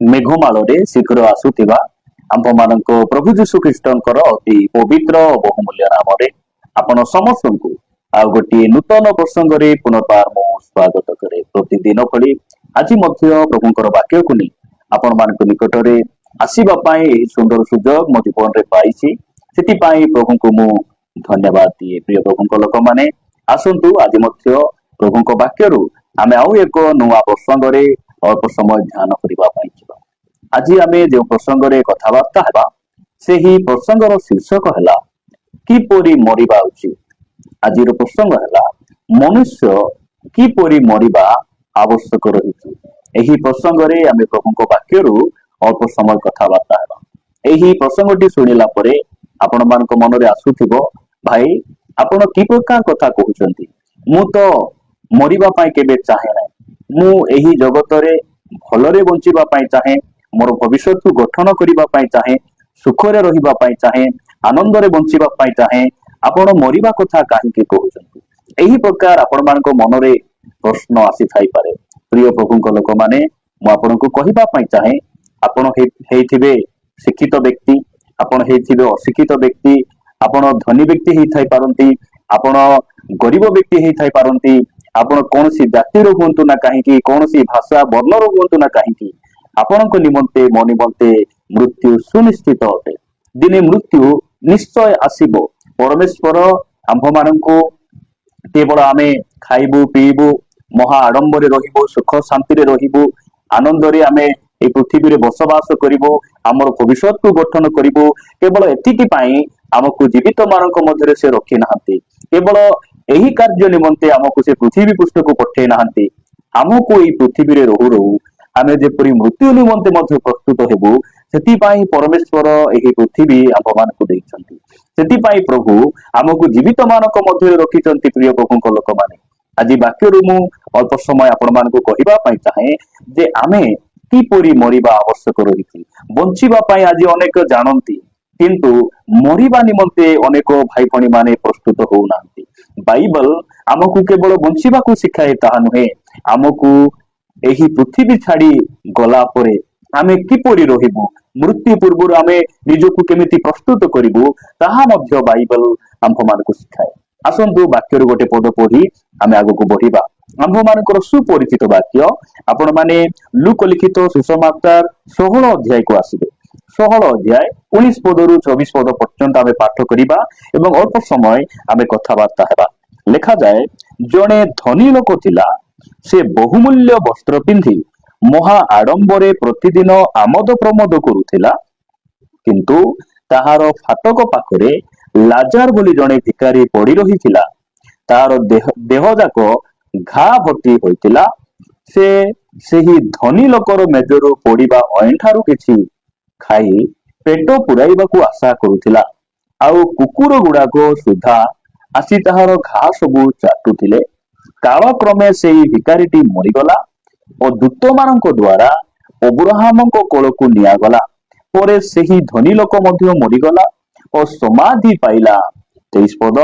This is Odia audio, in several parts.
ମେଘମାଳରେ ଶୀଘ୍ର ଆସୁଥିବା ଆମ୍ଭମାନଙ୍କ ପ୍ରଭୁ ଯୀଶୁ ଖ୍ରୀଷ୍ଟଙ୍କର ଅତି ପବିତ୍ର ଓ ବହୁମୂଲ୍ୟ ନାମରେ ଆପଣ ସମସ୍ତଙ୍କୁ ଆଉ ଗୋଟିଏ ନୂତନ ପ୍ରସଙ୍ଗରେ ପୁନର୍ବାର ମୁଁ ସ୍ୱାଗତ କରେ। ପ୍ରତିଦିନ ଭଳି ଆଜି ମଧ୍ୟ ପ୍ରଭୁଙ୍କର ବାକ୍ୟକୁ ନେଇ ଆପଣମାନଙ୍କ ନିକଟରେ ଆସିବା ପାଇଁ ଏହି ସୁନ୍ଦର ସୁଯୋଗ ମୋ ଜୀବନରେ ପାଇଛି, ସେଥିପାଇଁ ପ୍ରଭୁଙ୍କୁ ମୁଁ ଧନ୍ୟବାଦ ଦିଏ। ପ୍ରିୟ ପ୍ରଭୁଙ୍କ ଲୋକମାନେ, ଆସନ୍ତୁ ଆଜି ମଧ୍ୟ ପ୍ରଭୁଙ୍କ ବାକ୍ୟରୁ ଆମେ ଆଉ ଏକ ନୂଆ ପ୍ରସଙ୍ଗରେ ଅଳ୍ପ ସମୟ ଧ୍ୟାନ କରିବା ପାଇଁ ଯିବା। ଆଜି ଆମେ ଯେଉଁ ପ୍ରସଙ୍ଗରେ କଥାବାର୍ତ୍ତା ହେବା, ସେହି ପ୍ରସଙ୍ଗର ଶୀର୍ଷକ ହେଲା କିପରି ମରିବା ଉଚିତ। ଆଜିର ପ୍ରସଙ୍ଗ ହେଲା ମନୁଷ୍ୟ କିପରି ମରିବା ଆବଶ୍ୟକ ରହିଛି। ଏହି ପ୍ରସଙ୍ଗରେ ଆମେ ପ୍ରଭୁଙ୍କ ବାକ୍ୟରୁ ଅଳ୍ପ ସମୟ କଥାବାର୍ତ୍ତା ହେବା। ଏହି ପ୍ରସଙ୍ଗଟି ଶୁଣିଲା ପରେ ଆପଣମାନଙ୍କ ମନରେ ଆସୁଥିବ, ଭାଇ, ଆପଣ କି ପ୍ରକାର କଥା କହୁଛନ୍ତି? ମୁଁ ତ ମରିବା ପାଇଁ କେବେ ଚାହେଁ ନାହିଁ। ମୁଁ ଏହି ଜଗତରେ ଭଲରେ ବଞ୍ଚିବା ପାଇଁ ଚାହେଁ, ମୋର ଭବିଷ୍ୟତକୁ ଗଠନ କରିବା ପାଇଁ ଚାହେଁ, ସୁଖରେ ରହିବା ପାଇଁ ଚାହେଁ, ଆନନ୍ଦରେ ବଞ୍ଚିବା ପାଇଁ ଚାହେଁ। ଆପଣ ମରିବା କଥା କାହିଁକି କହୁଛନ୍ତି? ଏହି ପ୍ରକାର ଆପଣମାନଙ୍କ ମନରେ ପ୍ରଶ୍ନ ଆସିଥାଇପାରେ। ପ୍ରିୟ ପ୍ରଭୁଙ୍କ ଲୋକମାନେ, ମୁଁ ଆପଣଙ୍କୁ କହିବା ପାଇଁ ଚାହେଁ, ଆପଣ ହେଇଥିବେ ଶିକ୍ଷିତ ବ୍ୟକ୍ତି, ଆପଣ ହେଇଥିବେ ଅଶିକ୍ଷିତ ବ୍ୟକ୍ତି, ଆପଣ ଧନୀ ବ୍ୟକ୍ତି ହେଇଥାଇ ପାରନ୍ତି, ଆପଣ ଗରିବ ବ୍ୟକ୍ତି ହେଇଥାଇ ପାରନ୍ତି, ଆପଣ କୌଣସି ଜାତିର ହୁଅନ୍ତୁ ନା କାହିଁକି, କୌଣସି ଭାଷା ବର୍ଣ୍ଣର ହୁଅନ୍ତୁ ନା କାହିଁକି, ଆପଣଙ୍କ ନିମନ୍ତେ, ମୋ ନିମନ୍ତେ ମୃତ୍ୟୁ ସୁନିଶ୍ଚିତ ଅଟେ। ଦିନେ ମୃତ୍ୟୁ ନିଶ୍ଚୟ ଆସିବ। ପରମେଶ୍ୱର ଆମ୍ଭମାନଙ୍କୁ କେବଳ ଆମେ ଖାଇବୁ, ପିଇବୁ, ମହା ଆଡମ୍ବରେ ରହିବୁ, ସୁଖ ଶାନ୍ତିରେ ରହିବୁ, ଆନନ୍ଦରେ ଆମେ ଏଇ ପୃଥିବୀରେ ବସବାସ କରିବୁ, ଆମର ଭବିଷ୍ୟତକୁ ଗଠନ କରିବୁ, କେବଳ ଏତିକି ପାଇଁ ଆମକୁ ଜୀବିତ ମାନଙ୍କ ମଧ୍ୟରେ ସେ ରଖି ନାହାନ୍ତି। କେବଳ ଏହି କାର୍ଯ୍ୟ ନିମନ୍ତେ ଆମକୁ ସେ ପୃଥିବୀ ପୃଷ୍ଠକୁ ପଠେଇ ନାହାନ୍ତି। ଆମକୁ ଏଇ ପୃଥିବୀରେ ରହୁ ରହୁ ଆମେ ଯେପରି ମୃତ୍ୟୁ ନିମନ୍ତେ ମଧ୍ୟ ପ୍ରସ୍ତୁତ ହେବୁ, ସେଥିପାଇଁ ପରମେଶ୍ୱର ଏହି ପୃଥିବୀ ଆମ୍ଭମାନଙ୍କୁ ଦେଇଛନ୍ତି। ସେଥିପାଇଁ ପ୍ରଭୁ ଆମକୁ ଜୀବିତ ମାନଙ୍କ ମଧ୍ୟରେ ରଖିଛନ୍ତି। ପ୍ରିୟ ପ୍ରଭୁଙ୍କ ଲୋକମାନେ, ଆଜି ବାକ୍ୟରୁ ମୁଁ ଅଳ୍ପ ସମୟ ଆପଣମାନଙ୍କୁ କହିବା ପାଇଁ ଚାହେଁ ଯେ ଆମେ କିପରି ମରିବା ଆବଶ୍ୟକ ରହିଛି। ବଞ୍ଚିବା ପାଇଁ ଆଜି ଅନେକ ଜାଣନ୍ତି, କିନ୍ତୁ ମରିବା ନିମନ୍ତେ ଅନେକ ଭାଇ ଭଉଣୀ ମାନେ ପ୍ରସ୍ତୁତ ହଉନାହାନ୍ତି। ବାଇବଲ ଆମକୁ କେବଳ ବଞ୍ଚିବାକୁ ଶିଖାଏ ତାହା ନୁହେଁ, ଆମକୁ ଏହି ପୃଥିବୀ ଛାଡି ଗଲା ପରେ ଆମେ କିପରି ରହିବୁ, ମୃତ୍ୟୁ ପୂର୍ବରୁ ଆମେ ନିଜକୁ କେମିତି ପ୍ରସ୍ତୁତ କରିବୁ, ତାହା ମଧ୍ୟ ବାଇବଲ ଆମ୍ଭମାନଙ୍କୁ ଶିଖାଏ। ଆସନ୍ତୁ ବାକ୍ୟରୁ ଗୋଟେ ପଦ ପଢି ଆମେ ଆଗକୁ ବଢିବା। ଆମ୍ଭମାନଙ୍କର ସୁପରିଚିତ ବାକ୍ୟ, ଆପଣମାନେ ଲୂକ ଲିଖିତ ସୁସମାଚାର 16 ଅଧ୍ୟାୟକୁ ଆସିବେ। 16 ଅଧ୍ୟାୟ 19 ପଦରୁ 24 ପଦ ପର୍ଯ୍ୟନ୍ତ ଆମେ ପାଠ କରିବା ଏବଂ ଅଳ୍ପ ସମୟ ଆମେ କଥାବାର୍ତ୍ତା ହେବା। ଲେଖାଯାଏ, ଜଣେ ଧନୀ ଲୋକ ଥିଲା। ସେ ବହୁମୂଲ୍ୟ ବସ୍ତ୍ର ପିନ୍ଧି ମହା ଆଡମ୍ବରେ ପ୍ରତିଦିନ ଆମୋଦ ପ୍ରମୋଦ କରୁଥିଲା। କିନ୍ତୁ ତାହାର ଫାଟକ ପାଖରେ ଲାଜାର ବୋଲି ଜଣେ ଭିକାରୀ ପଡି ରହିଥିଲା। ତାର ଦେହ ଯାକ ଘା ଭର୍ତ୍ତି ହୋଇଥିଲା। ସେ ସେହି ଧନୀ ଲୋକର ମେଜରୁ ପଡିବା ଅଇଁଠାରୁ କିଛି ଖାଇ ପେଟ ପୁରାଇବାକୁ ଆଶା କରୁଥିଲା। ଆଉ କୁକୁର ଗୁଡାକ ସୁଦ୍ଧା ଆସି ତାହାର ଘା ସବୁ ଚାଟୁଥିଲେ। କାଳକ୍ରମେ ସେଇ ଭିକାରୀଟି ମରିଗଲା ଓ ଦୂତମାନଙ୍କ ଦ୍ଵାରା ଅବ୍ରାହାମଙ୍କ କୋଳକୁ ନିଆଗଲା। ପରେ ସେହି ଧନୀ ଲୋକ ମଧ୍ୟ ମରିଗଲା ଓ ସମାଧି ପାଇଲା। 23 ପଦ,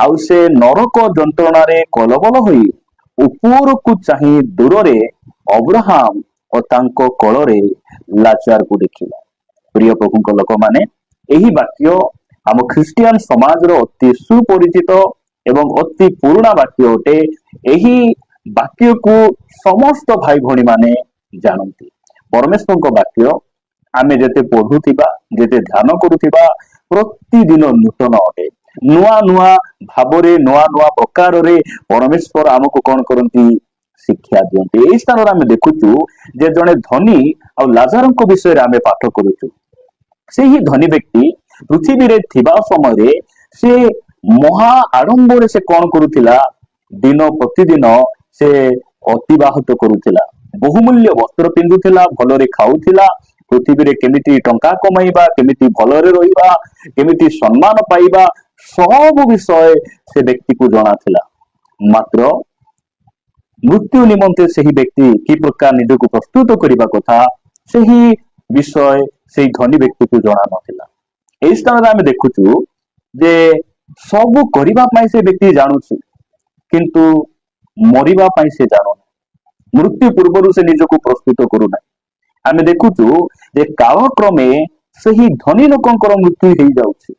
ଆଉ ସେ ନରକ ଯନ୍ତ୍ରଣାରେ କଲବଲ ହୋଇ ଉପରକୁ ଚାହିଁ ଦୂରରେ ଅବ୍ରାହାମ ଓ ତାଙ୍କ କୋଳରେ ଲାଜାରକୁ ଦେଖିଲା। ପ୍ରିୟ ପ୍ରଭୁଙ୍କ ଲୋକମାନେ, ଏହି ବାକ୍ୟ ଆମ ଖ୍ରୀଷ୍ଟିଆନ ସମାଜର ଅତି ସୁପରିଚିତ ଏବଂ ଅତି ପୁରୁଣା ବାକ୍ୟ ଅଟେ। ଏହି ବାକ୍ୟକୁ ସମସ୍ତ ଭାଇ ଭଉଣୀ ମାନେ ଜାଣନ୍ତି। ପରମେଶ୍ୱରଙ୍କ ବାକ୍ୟ ଆମେ ଯେତେ ପଢୁଥିବା, ଯେତେ ଧ୍ୟାନ କରୁଥିବା, ପ୍ରତିଦିନ ନୂତନ ଅଟେ। ନୂଆ ନୂଆ ଭାବରେ, ନୂଆ ନୂଆ ପ୍ରକାରରେ ପରମେଶ୍ୱର ଆମକୁ କଣ କରନ୍ତି? ଶିକ୍ଷା ଦିଅନ୍ତି। ଏଇ ସ୍ଥାନରେ ଆମେ ଦେଖୁଛୁ ଯେ ଜଣେ ଧନୀ ଆଉ ଲାଜାରଙ୍କ ବିଷୟରେ ଆମେ ପାଠ କରୁଛୁ। ସେହି ଧନୀ ବ୍ୟକ୍ତି ପୃଥିବୀରେ ଥିବା ସମୟରେ ସେ ମହା ଆଡମ୍ବରେ ସେ କଣ କରୁଥିଲା? ଦିନ ପ୍ରତିଦିନ ସେ ଅତିବାହିତ କରୁଥିଲା। ବହୁମୂଲ୍ୟ ବସ୍ତ୍ର ପିନ୍ଧୁଥିଲା, ଭଲରେ ଖାଉଥିଲା। ପୃଥିବୀରେ କେମିତି ଟଙ୍କା କମାଇବା, କେମିତି ଭଲରେ ରହିବା, କେମିତି ସମ୍ମାନ ପାଇବା, ସବୁ ବିଷୟ ସେ ବ୍ୟକ୍ତିକୁ ଜଣା ଥିଲା। ମାତ୍ର ମୃତ୍ୟୁ ନିମନ୍ତେ ସେହି ବ୍ୟକ୍ତି କି ପ୍ରକାର ନିଜକୁ ପ୍ରସ୍ତୁତ କରିବା କଥା, ସେହି ବିଷୟ ସେଇ ଧନୀ ବ୍ୟକ୍ତିକୁ ଜଣା ନଥିଲା। ଏହି ସ୍ଥାନରେ ଆମେ ଦେଖୁଛୁ ଯେ ସବୁ କରିବା ପାଇଁ ସେ ବ୍ୟକ୍ତି ଜାଣୁଛି, କିନ୍ତୁ ମରିବା ପାଇଁ ସେ ଜାଣୁନି। ମୃତ୍ୟୁ ପୂର୍ବରୁ ସେ ନିଜକୁ ପ୍ରସ୍ତୁତ କରୁନାହିଁ। ଆମେ ଦେଖୁଛୁ ଯେ କାଳକ୍ରମେ ସେହି ଧନୀ ଲୋକଙ୍କର ମୃତ୍ୟୁ ହେଇଯାଉଛି।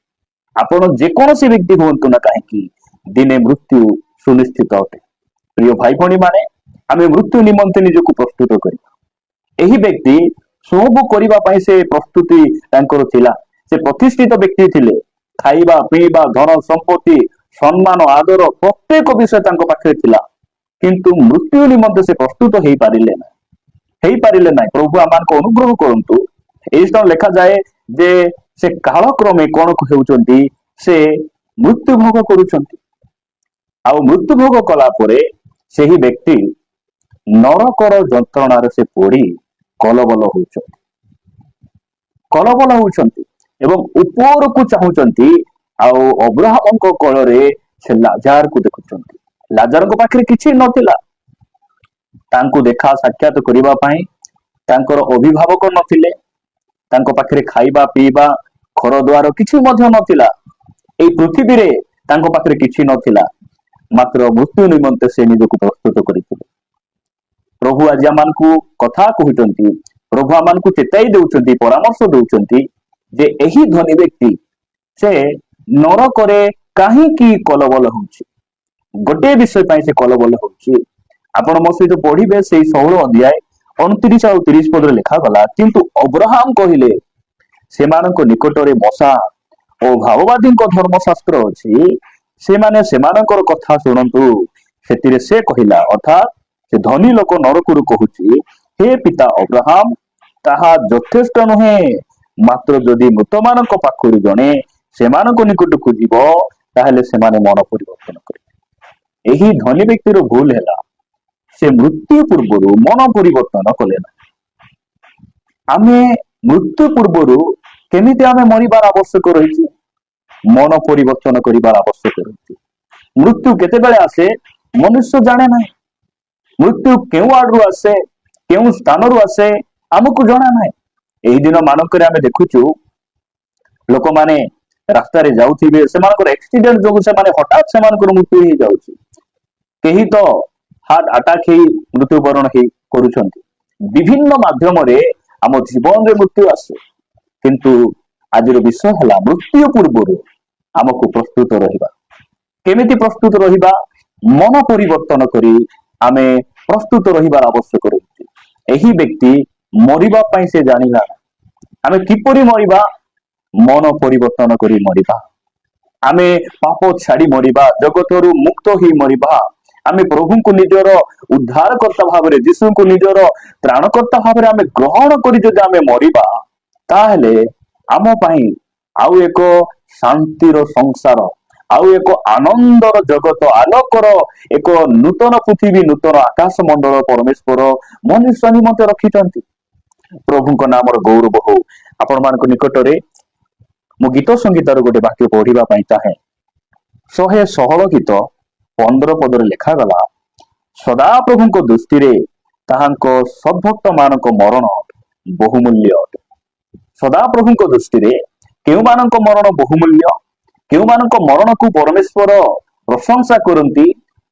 ଆପଣ ଯେକୌଣସି ବ୍ୟକ୍ତି ହୁଅନ୍ତୁ ନା କାହିଁକି, ଦିନେ ମୃତ୍ୟୁ ସୁନିଶ୍ଚିତ ଅଟେ। ପ୍ରିୟ ଭାଇ ଭଉଣୀ ମାନେ, ଆମେ ମୃତ୍ୟୁ ନିମନ୍ତେ ନିଜକୁ ପ୍ରସ୍ତୁତ କରିବା। ଏହି ବ୍ୟକ୍ତି ସବୁ କରିବା ପାଇଁ ସେ ପ୍ରସ୍ତୁତି ତାଙ୍କର ଥିଲା। ସେ ପ୍ରତିଷ୍ଠିତ ବ୍ୟକ୍ତି ଥିଲେ। ଖାଇବା, ପିଇବା, ଧନ ସମ୍ପତ୍ତି, ସମ୍ମାନ, ଆଦର, ପ୍ରତ୍ୟେକ ବିଷୟ ତାଙ୍କ ପାଖରେ ଥିଲା। କିନ୍ତୁ ମୃତ୍ୟୁ ନିମନ୍ତେ ସେ ପ୍ରସ୍ତୁତ ହେଇପାରିଲେ ନାହିଁ, ହେଇପାରିଲେ ନାହିଁ। ପ୍ରଭୁ ଆମମାନଙ୍କୁ ଅନୁଗ୍ରହ କରନ୍ତୁ। ଏହି ସ୍ଥାନ ଲେଖାଯାଏ ଯେ ସେ କାଳକ୍ରମେ କଣ ହେଉଛନ୍ତି? ସେ ମୃତ୍ୟୁ ଭୋଗ କରୁଛନ୍ତି। ଆଉ ମୃତ୍ୟୁ ଭୋଗ କଲା ପରେ ସେହି ବ୍ୟକ୍ତି ନରକର ଯନ୍ତ୍ରଣାରେ ସେ ପଡି କଲବଲ ହଉଛନ୍ତି, କଲବଲ ହଉଛନ୍ତି ଏବଂ ଉପରକୁ ଚାହୁଁଛନ୍ତି। ଆଉ ଅବ୍ରାହମଙ୍କ କୋଳରେ ସେ ଲାଜାରକୁ ଦେଖୁଛନ୍ତି। ଲାଜାରଙ୍କ ପାଖରେ କିଛି ନଥିଲା। ତାଙ୍କୁ ଦେଖା ସାକ୍ଷାତ କରିବା ପାଇଁ ତାଙ୍କର ଅଭିଭାବକ ନଥିଲେ। ତାଙ୍କ ପାଖରେ ଖାଇବା, ପିଇବା, ଘର ଦ୍ୱାର କିଛି ମଧ୍ୟ ନଥିଲା। ଏଇ ପୃଥିବୀରେ ତାଙ୍କ ପାଖରେ କିଛି ନଥିଲା। ମାତ୍ର ମୃତ୍ୟୁ ନିମନ୍ତେ ସେ ନିଜକୁ ପ୍ରସ୍ତୁତ କରିଥିଲେ। ପ୍ରଭୁ ଆଜି ଆମମାନଙ୍କୁ କଥା କହୁଛନ୍ତି। ପ୍ରଭୁ ଆମମାନଙ୍କୁ ଚେତାଇ ଦେଉଛନ୍ତି, ପରାମର୍ଶ ଦଉଛନ୍ତି ଯେ ଏହି ଧନୀ ବ୍ୟକ୍ତି ସେ ନରକରେ କାହିଁକି କଲବଲ ହଉଛି? ଗୋଟିଏ ବିଷୟ ପାଇଁ ସେ କଲବଲ ହଉଛି। ଆପଣ ମୋ ସହିତ ପଢିବେ, ସେଇ 16 ଅଧ୍ୟାୟ 29 ଆଉ 30 ପଦରେ ଲେଖାଗଲା, କିନ୍ତୁ ଅବ୍ରାହମ କହିଲେ, ସେମାନଙ୍କ ନିକଟରେ ମୋଶା ଓ ଭାବବାଦୀଙ୍କ ଧର୍ମଶାସ୍ତ୍ର ଅଛି, ସେମାନେ ସେମାନଙ୍କର କଥା ଶୁଣନ୍ତୁ। ସେଥିରେ ସେ କହିଲା, ଅର୍ଥାତ୍ ସେ ଧନୀ ଲୋକ ନରକରୁ କହୁଛି, ହେ ପିତା ଅବ୍ରାହମ, ତାହା ଯଥେଷ୍ଟ ନୁହେଁ। ମାତ୍ର ଯଦି ମୃତମାନଙ୍କ ପାଖରୁ ଜଣେ ସେମାନଙ୍କ ନିକଟକୁ ଯିବ, ତାହେଲେ ସେମାନେ ମନ ପରିବର୍ତ୍ତନ କରିବେ। ଏହି ଧନୀ ବ୍ୟକ୍ତିର ଭୁଲ ହେଲା, ସେ ମୃତ୍ୟୁ ପୂର୍ବରୁ ମନ ପରିବର୍ତ୍ତନ କଲେ ନା। ଆମେ ମୃତ୍ୟୁ ପୂର୍ବରୁ କେମିତି ଆମେ ମରିବାର ଆବଶ୍ୟକ ରହିଛି? ମନ ପରିବର୍ତ୍ତନ କରିବାର ଆବଶ୍ୟକ ରହିଛି। ମୃତ୍ୟୁ କେତେବେଳେ ଆସେ, ମନୁଷ୍ୟ ଜାଣେ ନାହିଁ। ମୃତ୍ୟୁ କେଉଁ ଆଡରୁ ଆସେ, କେଉଁ ସ୍ଥାନରୁ ଆସେ, ଆମକୁ ଜଣା ନାହିଁ। ଏହି ଦିନ ମାନଙ୍କରେ ଆମେ ଦେଖୁଛୁ, ଲୋକମାନେ ରାସ୍ତାରେ ଯାଉଥିବେ, ସେମାନଙ୍କର ଆକ୍ସିଡେଣ୍ଟ ଯୋଗୁଁ ସେମାନେ ହଠାତ୍ ସେମାନଙ୍କର ମୃତ୍ୟୁ ହେଇଯାଉଛି। କେହି ତ ହାର୍ଟ ଆଟାକ ହେଇ ମୃତ୍ୟୁବରଣ ହେଇ କରୁଛନ୍ତି। ବିଭିନ୍ନ ମାଧ୍ୟମରେ ଆମ ଜୀବନରେ ମୃତ୍ୟୁ ଆସେ। କିନ୍ତୁ ଆଜିର ବିଷୟ ହେଲା, ମୃତ୍ୟୁ ପୂର୍ବରୁ ଆମକୁ ପ୍ରସ୍ତୁତ ରହିବା। କେମିତି ପ୍ରସ୍ତୁତ ରହିବା? ମନ ପରିବର୍ତ୍ତନ କରି ଆମେ ପ୍ରସ୍ତୁତ ରହିବାର ଆବଶ୍ୟକ ରହିଛି। ଏହି ବ୍ୟକ୍ତି ମରିବା ପାଇଁ ସେ ଜାଣିଲା ନା। ଆମେ କିପରି ମରିବା? ମନ ପରିବର୍ତ୍ତନ କରି ମରିବା। ଆମେ ପାପ ଛାଡି ମରିବା, ଜଗତରୁ ମୁକ୍ତ ହେଇ ମରିବା। ଆମେ ପ୍ରଭୁଙ୍କୁ ନିଜର ଉଦ୍ଧାରକର୍ତ୍ତା ଭାବରେ, ଯୀଶୁଙ୍କୁ ନିଜର ତ୍ରାଣକର୍ତ୍ତା ଭାବରେ ଆମେ ଗ୍ରହଣ କରି ଯଦି ଆମେ ମରିବା, ତାହେଲେ ଆମ ପାଇଁ ଆଉ ଏକ ଶାନ୍ତିର ସଂସାର, ଆଉ ଏକ ଆନନ୍ଦର ଜଗତ, ଆଲୋକର ଏକ ନୂତନ ପୃଥିବୀ, ନୂତନ ଆକାଶ ମଣ୍ଡଳ ପରମେଶ୍ୱର ମନୁଷ୍ୟ ନିମନ୍ତେ ରଖିଛନ୍ତି। ପ୍ରଭୁଙ୍କ ନାମର ଗୌରବ ହଉ। ଆପଣମାନଙ୍କ ନିକଟରେ ମୁଁ ଗୀତ ସଂହିତାର ଗୋଟେ ବାକ୍ୟ ପଢିବା ପାଇଁ ଚାହେଁ। 116 ଗୀତ 15 ପଦରେ ଲେଖାଗଲା, ସଦାପ୍ରଭୁଙ୍କ ଦୃଷ୍ଟିରେ ତାହାଙ୍କ ସଦ୍ଭକ୍ତ ମାନଙ୍କ ମରଣ ବହୁମୂଲ୍ୟ ଅଟେ। ସଦାପ୍ରଭୁଙ୍କ ଦୃଷ୍ଟିରେ କେଉଁମାନଙ୍କ ମରଣ ବହୁମୂଲ୍ୟ? କେଉଁମାନଙ୍କ ମରଣକୁ ପରମେଶ୍ୱର ପ୍ରଶଂସା କରନ୍ତି?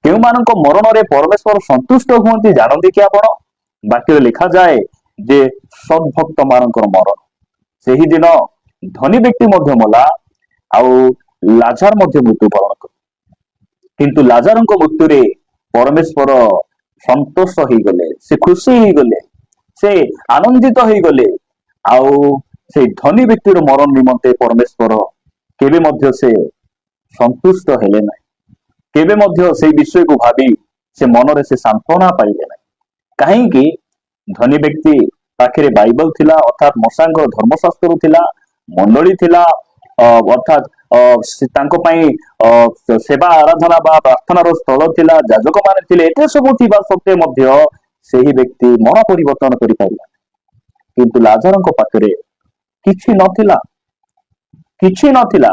କେଉଁମାନଙ୍କ ମରଣରେ ପରମେଶ୍ୱର ସନ୍ତୁଷ୍ଟ ହୁଅନ୍ତି, ଜାଣନ୍ତି କି ଆପଣ? ବାକ୍ୟରେ ଲେଖାଯାଏ ଯେ ସଦ୍ଭକ୍ତ ମାନଙ୍କର ମରଣ। ସେହିଦିନ ଧନୀ ବ୍ୟକ୍ତି ମଧ୍ୟ ମଲା ଆଉ ଲାଜାର ମଧ୍ୟ ମୃତ୍ୟୁବରଣ କଲେ। କିନ୍ତୁ ଲାଜାରଙ୍କ ମୃତ୍ୟୁରେ ପରମେଶ୍ୱର ସନ୍ତୋଷ ହେଇଗଲେ, ସେ ଖୁସି ହେଇଗଲେ, ସେ ଆନନ୍ଦିତ ହେଇଗଲେ। ଆଉ ସେଇ ଧନୀ ବ୍ୟକ୍ତିର ମରଣ ନିମନ୍ତେ ପରମେଶ୍ୱର କେବେ ମଧ୍ୟ ସେ ସନ୍ତୁଷ୍ଟ ହେଲେ ନାହିଁ। କେବେ ମଧ୍ୟ ସେଇ ବିଷୟକୁ ଭାବି ସେ ମନରେ ସେ ସାନ୍ତ୍ୱନା ପାଇଲେ ନାହିଁ। କାହିଁକି? ଧନୀ ବ୍ୟକ୍ତି ପାଖରେ ବାଇବଲ ଥିଲା, ଅର୍ଥାତ୍ ମୋଶାଙ୍କର ଧର୍ମଶାସ୍ତ୍ର ଥିଲା, ମଣ୍ଡଳୀ ଥିଲା, ଅର୍ଥାତ୍ ସେ ତାଙ୍କ ପାଇଁ ସେବା, ଆରାଧନା ବା ପ୍ରାର୍ଥନାର ସ୍ଥଳ ଥିଲା, ଯାଜକ ମାନେ ଥିଲେ। ଏତେ ସବୁ ଥିବା ସତ୍ତ୍ୱେ ମଧ୍ୟ ସେହି ବ୍ୟକ୍ତି ମନ ପରିବର୍ତ୍ତନ କରିପାରିଲା। କିନ୍ତୁ ଲାଜାରଙ୍କ ପାଖରେ କିଛି ନଥିଲା, କିଛି ନଥିଲା।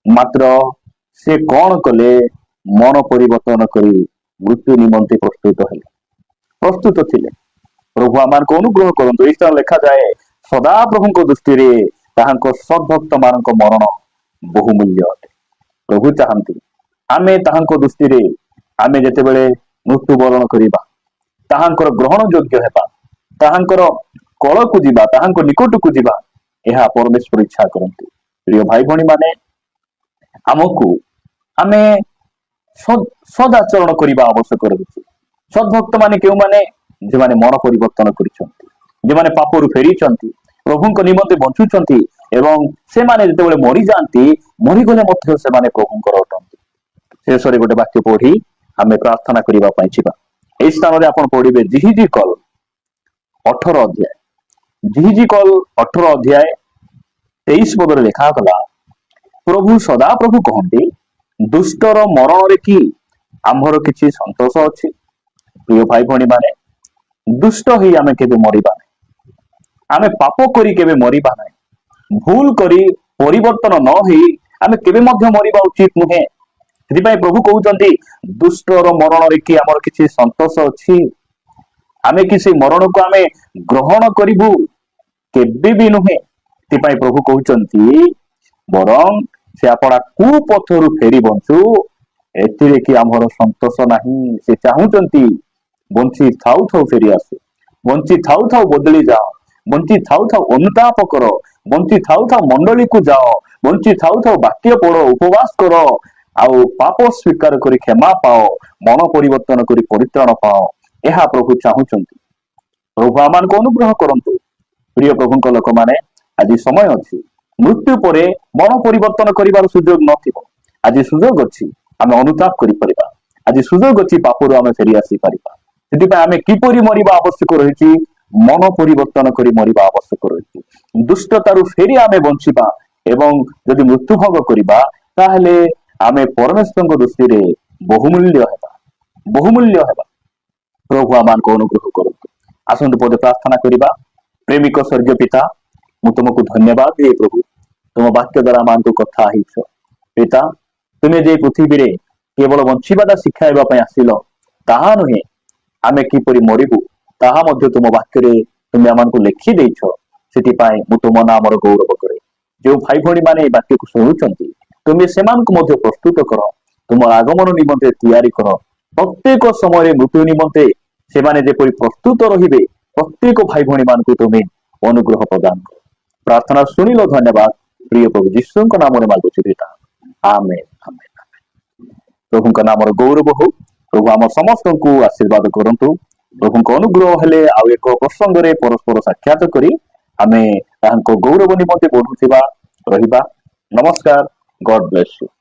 ମାତ୍ର ସେ କଣ କଲେ? ମନ ପରିବର୍ତ୍ତନ କରି ମୃତ୍ୟୁ ନିମନ୍ତେ ପ୍ରସ୍ତୁତ ହେଲେ, ପ୍ରସ୍ତୁତ ଥିଲେ। ପ୍ରଭୁ ଆମମାନଙ୍କୁ ଅନୁଗ୍ରହ କରନ୍ତୁ। ଏହି ସ୍ଥାନ ଲେଖାଯାଏ, ସଦାପ୍ରଭୁଙ୍କ ଦୃଷ୍ଟିରେ ତାହାଙ୍କ ସଦ୍ଭକ୍ତ ମାନଙ୍କ ମରଣ ବହୁମୂଲ୍ୟ ଅଟେ। ପ୍ରଭୁ ଚାହାନ୍ତି ଆମେ ତାହାଙ୍କ ଦୃଷ୍ଟିରେ ଆମେ ଯେତେବେଳେ ମୃତ୍ୟୁବରଣ କରିବା, ତାହାଙ୍କର ଗ୍ରହଣ ଯୋଗ୍ୟ ହେବା, ତାହାଙ୍କର କଳକୁ ଯିବା, ତାହାଙ୍କ ନିକଟକୁ ଯିବା, ଏହା ପରମେଶ୍ୱର ଇଚ୍ଛା କରନ୍ତି। ପ୍ରିୟ ଭାଇ ଭଉଣୀ ମାନେ, ଆମକୁ ଆମେ ସଦାଚରଣ କରିବା ଆବଶ୍ୟକ ରହିଛି। ସଦ୍ଭକ୍ତ ମାନେ କେଉଁମାନେ? ଯେଉଁମାନେ ମନ ପରିବର୍ତ୍ତନ କରିଛନ୍ତି, ଯେଉଁମାନେ ପାପରୁ ଫେରିଛନ୍ତି, ପ୍ରଭୁଙ୍କ ନିମନ୍ତେ ବଞ୍ଚୁଛନ୍ତି ଏବଂ ସେମାନେ ଯେତେବେଳେ ମରିଯାଆନ୍ତି, ମରିଗଲେ ମଧ୍ୟ ସେମାନେ ପ୍ରଭୁଙ୍କର ଅଟନ୍ତି। ଶେଷରେ ଗୋଟେ ବାକ୍ୟ ପଢି ଆମେ ପ୍ରାର୍ଥନା କରିବା ପାଇଁ ଯିବା। ଏଇ ସ୍ଥାନରେ ଆପଣ ପଢିବେ ଯିହିଜିକଲ 18 ଅଧ୍ୟାୟ। ଯିହିଜିକଲ 18 ଅଧ୍ୟାୟ 23 ପଦରେ ଲେଖାଗଲା, ପ୍ରଭୁ ସଦାପ୍ରଭୁ କହନ୍ତି, ଦୁଷ୍ଟର ମରଣରେ କି ଆମ୍ଭର କିଛି ସନ୍ତୋଷ ଅଛି? ପ୍ରିୟ ଭାଇ ଭଉଣୀ ମାନେ, ଦୁଷ୍ଟ ହେଇ ଆମେ କେବେ ମରିବା ନାହିଁ। ଆମେ ପାପ କରି କେବେ ମରିବା ନାହିଁ। ଭୁଲ କରି ପରିବର୍ତ୍ତନ ନ ହେଇ ଆମେ କେବେ ମଧ୍ୟ ମରିବା ଉଚିତ ନୁହେଁ। ସେଥିପାଇଁ ପ୍ରଭୁ କହୁଛନ୍ତି, ଦୁଷ୍ଟର ମରଣରେ କି ଆମର କିଛି ସନ୍ତୋଷ ଅଛି? ଆମେ କି ସେଇ ମରଣକୁ ଆମେ ଗ୍ରହଣ କରିବୁ? କେବେ ବି ନୁହେଁ। ସେଥିପାଇଁ ପ୍ରଭୁ କହୁଛନ୍ତି, ବରଂ ସେ ଆପଣା କୁପଥରୁ ଫେରି ବଞ୍ଚୁ, ଏଥିରେ କି ଆମର ସନ୍ତୋଷ ନାହିଁ? ସେ ଚାହୁଁଛନ୍ତି ବଞ୍ଚି ଥାଉ ଥାଉ ଫେରି ଆସୁ, ବଞ୍ଚି ଥାଉ ଥାଉ ବଦଳି ଯାଅ, ବଞ୍ଚି ଥାଉ ଥାଉ ଅନୁତାପ କର, ବଞ୍ଚି ଥାଉ ଥାଉ ମଣ୍ଡଳୀକୁ ଯାଅ, ବଞ୍ଚି ଥାଉ ଥାଉ ବାକ୍ୟ ପଢ, ଉପବାସ କର ଆଉ ପାପ ସ୍ୱୀକାର କରି କ୍ଷମା ପାଅ, ମନ ପରିବର୍ତ୍ତନ କରି ପରିତ୍ରାଣ ପାଅ। ଏହା ପ୍ରଭୁ ଚାହୁଁଛନ୍ତି। ପ୍ରଭୁ ଆମମାନଙ୍କୁ ଅନୁଗ୍ରହ କରନ୍ତୁ। ପ୍ରିୟ ପ୍ରଭୁଙ୍କ ଲୋକମାନେ, ଆଜି ସମୟ ଅଛି। ମୃତ୍ୟୁ ପରେ ମନ ପରିବର୍ତ୍ତନ କରିବାର ସୁଯୋଗ ନଥିବ। ଆଜି ସୁଯୋଗ ଅଛି, ଆମେ ଅନୁତାପ କରିପାରିବା। ଆଜି ସୁଯୋଗ ଅଛି, ପାପରୁ ଆମେ ଫେରି ଆସିପାରିବା। ସେଥିପାଇଁ ଆମେ କିପରି ମରିବା ଆବଶ୍ୟକ ରହିଛି? ମନ ପରିବର୍ତ୍ତନ କରି ମରିବା ଆବଶ୍ୟକ ରହିଛି। ଦୁଷ୍ଟତାରୁ ଫେରି ଆମେ ବଞ୍ଚିବା ଏବଂ ଯଦି ମୃତ୍ୟୁଭୋଗ କରିବା, ତାହେଲେ ଆମେ ପରମେଶ୍ୱରଙ୍କ ଦୃଷ୍ଟିରେ ବହୁମୂଲ୍ୟ ହେବା, ବହୁମୂଲ୍ୟ ହେବା। ପ୍ରଭୁ ଆମମାନଙ୍କୁ ଅନୁଗ୍ରହ କରନ୍ତୁ। ଆସନ୍ତୁ ପଦେ ପ୍ରାର୍ଥନା କରିବା। ପ୍ରେମିକ ସ୍ୱର୍ଗୀୟ ପିତା, ମୁଁ ତୁମକୁ ଧନ୍ୟବାଦ ଦିଏ ପ୍ରଭୁ, ତୁମ ବାକ୍ୟ ଦ୍ୱାରା ଆମମାନଙ୍କୁ କଥା ହେଇଛ। ପିତା, ତୁମେ ଯେ ପୃଥିବୀରେ କେବଳ ବଞ୍ଚିବାଟା ଶିଖାଇବା ପାଇଁ ଆସିଲ ତାହା ନୁହେଁ, ଆମେ କିପରି ମରିବୁ ତାହା ମଧ୍ୟ ତୁମ ବାକ୍ୟରେ ତୁମେ ଆମମାନଙ୍କୁ ଲେଖି ଦେଇଛ। ସେଥିପାଇଁ ମୁଁ ତୁମ ନାମର ଗୌରବ କରେ। ଯେଉଁ ଭାଇ ଭଉଣୀ ମାନେ ଏଇ ବାକ୍ୟକୁ ଶୁଣୁଛନ୍ତି, ତୁମେ ସେମାନଙ୍କୁ ମଧ୍ୟ ପ୍ରସ୍ତୁତ କର, ତୁମର ଆଗମନ ନିମନ୍ତେ ତିଆରି କର। ପ୍ରତ୍ୟେକ ସମୟରେ ମୃତ୍ୟୁ ନିମନ୍ତେ ସେମାନେ ଯେପରି ପ୍ରସ୍ତୁତ ରହିବେ, ପ୍ରତ୍ୟେକ ଭାଇ ଭଉଣୀ ମାନଙ୍କୁ ତୁମେ ଅନୁଗ୍ରହ ପ୍ରଦାନ କର। ପ୍ରାର୍ଥନା ଶୁଣିଲ, ଧନ୍ୟବାଦ। ପ୍ରିୟ ପ୍ରଭୁ ଯୀଶୁଙ୍କ ନାମରେ ମାଗୁଛି ପିତା, ଆମେନ୍, ଆମେନ୍। ପ୍ରଭୁଙ୍କ ନାମର ଗୌରବ ହଉ। ପ୍ରଭୁ ଆମ ସମସ୍ତଙ୍କୁ ଆଶୀର୍ବାଦ କରନ୍ତୁ। ପ୍ରଭୁଙ୍କ ଅନୁଗ୍ରହ ହେଲେ ଆଉ ଏକ ପ୍ରସଙ୍ଗରେ ପରସ୍ପର ସାକ୍ଷାତ କରି ଆମେ ତାହାଙ୍କ ଗୌରବ ନିମନ୍ତେ ବଢୁଥିବା ରହିବା। ନମସ୍କାର। God bless you.